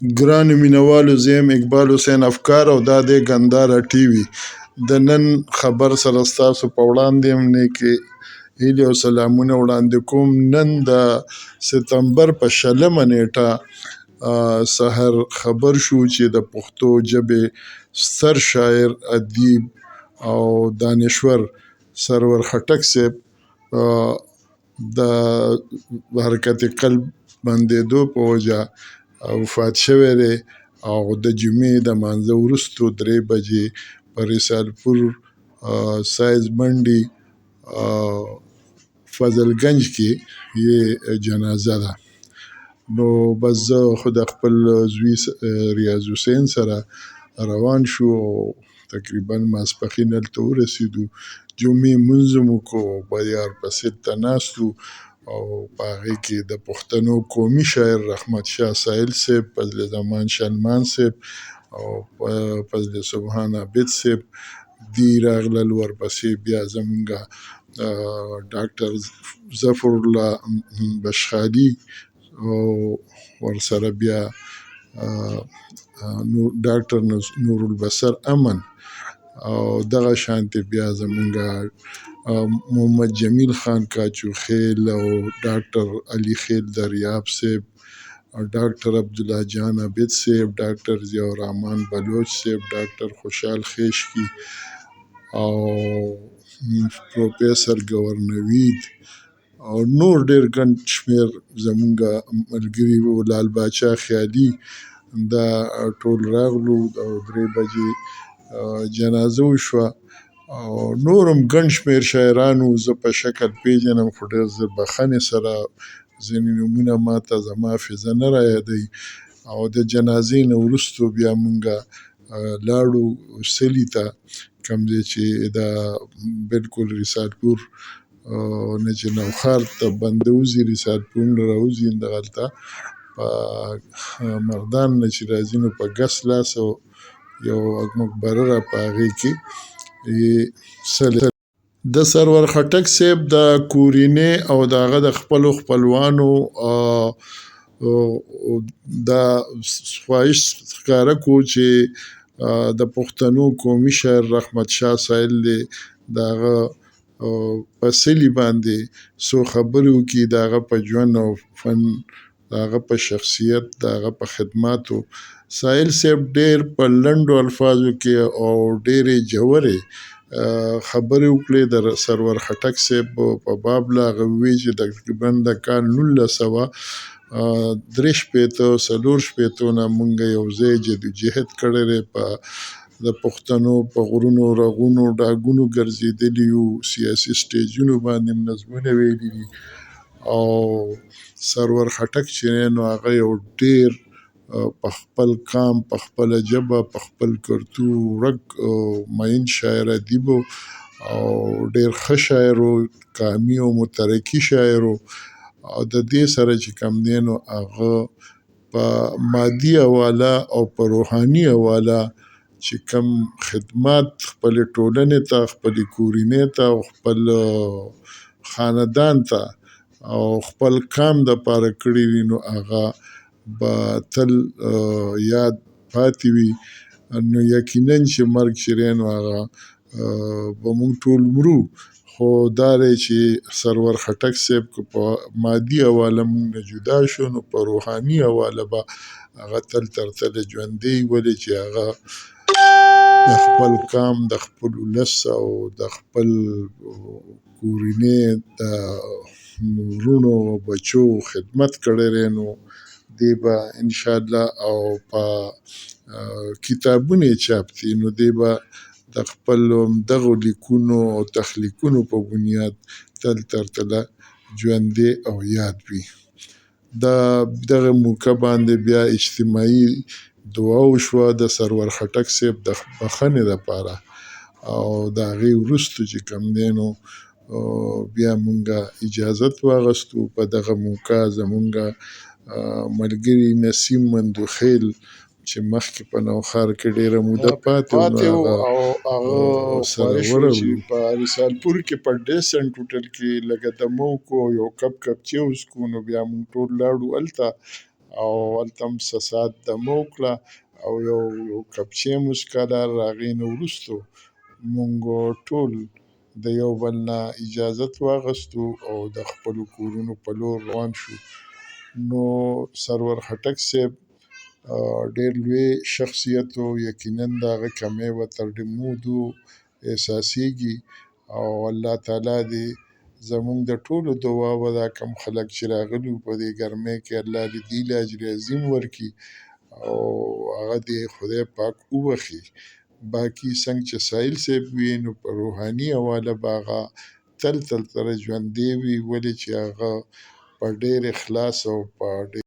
ګرانو مینوالو زه یم اقبال حسین افکار او دا دی ګندارا ټي وي. د نن خبر سره ستاسو په وړاندې یم. نیکې هیلې او سلامونه وړاندې کوم. نن د ستمبر په 20مه نیټه سحر خبر شو چې د پښتو ژبې ستر شاعر، ادیب او دانشور سرور خټک صاحب د حرکت قلب بندېدو په وجه وفات شوی دی او د جمعې د مانځه وروسته 3 بجې په رسالپور سایز منډي فضل ګنج کې یې جنازه ده. نو بس زه خو د خپل زوی ریاض حسین سره روان شو او تقریبا ماسپښین هلته ورسېدو. جمعې لمونځ هم وکړو او بیا ورپسې هلته ناست وو او په هغې کې د پښتنو قومي شاعر رحمت شاه ساحل صاحب، فضل زمان شلمان صاحب او فضل سبحان عابد صاحب دی راغلل. ورپسې بیا زمونږ ډاکټر ظفر الله بشخالي او ورسره بیا ډاکټر نور البصر امن او دغه شانتې بیا زمونږ محمد جمیل خان کاچوخیل او ډاکټر علي خیل دریاب صاحب او ډاکټر عبدالله جان عابد صاحب، ډاکټر ضیاء الرحمن بلوچ صاحب، ډاکټر خوشحال خیشکي او پروفیسر ګورنوید او نور ډېر ګڼ شمېر زمونږ ملګري وو، لال باچا خیالي، دا ټول راغلو او 3 بجې جنازه وشوه. او نور هم ګڼ شمېر شاعران وو، زه په شکل پېژنم خو ډېر زه بخښنې سره ځینې نومونه ماته زما حافظه نه رایادوي. او د جنازې نه وروسته بیا مونږ لاړو سلي ته، کوم ځای چې دا بالکل رسالپور نه چې نوښار ته بنده وځي، رسالپور نه راوځي، دغلته په مردان نه چې راځي نو په ګس لاس او یو مقبره را په هغې کې یې سلی. د سرور خټک صاحب د کورینې او د هغه د خپلو خپلوانو دا خواهش ښکاره کو چې د پښتنو قومي شاعر رحمت شاه ساحل دی د هغه په څلي باندې څو خبرې وکړي، د هغه په ژوند او فن، د هغه په شخصیت، د هغه په خدماتو. ساحل صاحب ډېر په لنډو الفاظو کې او ډېرې ژورې خبرې وکړې د سرور خټک صاحب په باب له هغه وویل چې تقریبا د کال 1963 1964 نه مونږ یو ځای جدوجهد کړی دی، په د پښتنو په غرونو، رغونو، ډاګونو ګرځېدلي یو، سیاسي سټیجونو باندې هم نظمونه ویلي دي. او سرور خټک چې دی نو هغه یو ډېر په خپل قام، په خپله ژبه، په خپل کلتور ورک مین شاعر ادیب او ډېر ښه شاعر و، قامي او مترقي شاعر و. او د دې سره چې کوم دی نو هغه په مادي حواله او په روحاني حواله چې کوم خدمات خپلې ټولنې ته، خپلې کورینۍ ته او خپل خاندان ته او خپل قام دپاره کړي وي نو هغه به تل یاد پاتې وي. نو یقینا چې مرګ چې دی نو هغه به موږ ټول مرو، خو دا دی چې سرور خټک صاحب که په مادي حواله موږ نه جدا شو نو په روحاني حواله به هغه تل تر تله ژوندی وي، ولې چې هغه د خپل قام، د خپل ولس او د خپل کورینۍ د وروڼو او بچو خدمت کړی دی. نو دی به انشاءالله او په کتابونه یې چاپ دي نو دی به د خپلو دغو لیکونو او تخلیقونو په بنیاد تل تر تله ژوندی او یاد وي. د دغه موقع باندې بیا اجتماعي دعا وشوه د سرور خټک صاحب د بخښنې دپاره او د هغې وروسته چې کوم دی نو بیا مونږه اجازت واغستو. په دغه موقع زمونږ ملګري نسیم مندوخیل چې مخکې په نوښار کې ډېره موده پاتې و پاتې نو و هغه او هغه سره خواهش و چې ورغلو. په رسالپور کې په ډیسنټ هوټل کې لږه دمه وکړو او یو کپ کپ چای وڅکو. نو بیا موږ ټول لاړو هلته. او هلته هم څه ساعت دمه وکړه او یو کپ چای مو وڅکله. هغې نه وروستو مونږ ټول د یو بل نه اجازت واغستو او د خپلو کورونو په لور روان شو. نو سرور خټک صاحب ډېر لوی شخصیت و، یقینا د هغه کمی به تر ډېر مودو احساسېږي. او الله تعالی دې زمونږ د ټولو دعا به دا کم خلک چې راغلي وو په دې ګرمۍ کې، الله دې دوی له اجر عظیم ورکړي او هغه دې خدای پاک وبخښي. باقي څنګه چې ساحل صاحب وي، نو په روحاني حواله به هغه تل تل تر ژوندی وي، ولې چې هغه په ډېر اخلاص او په ډېر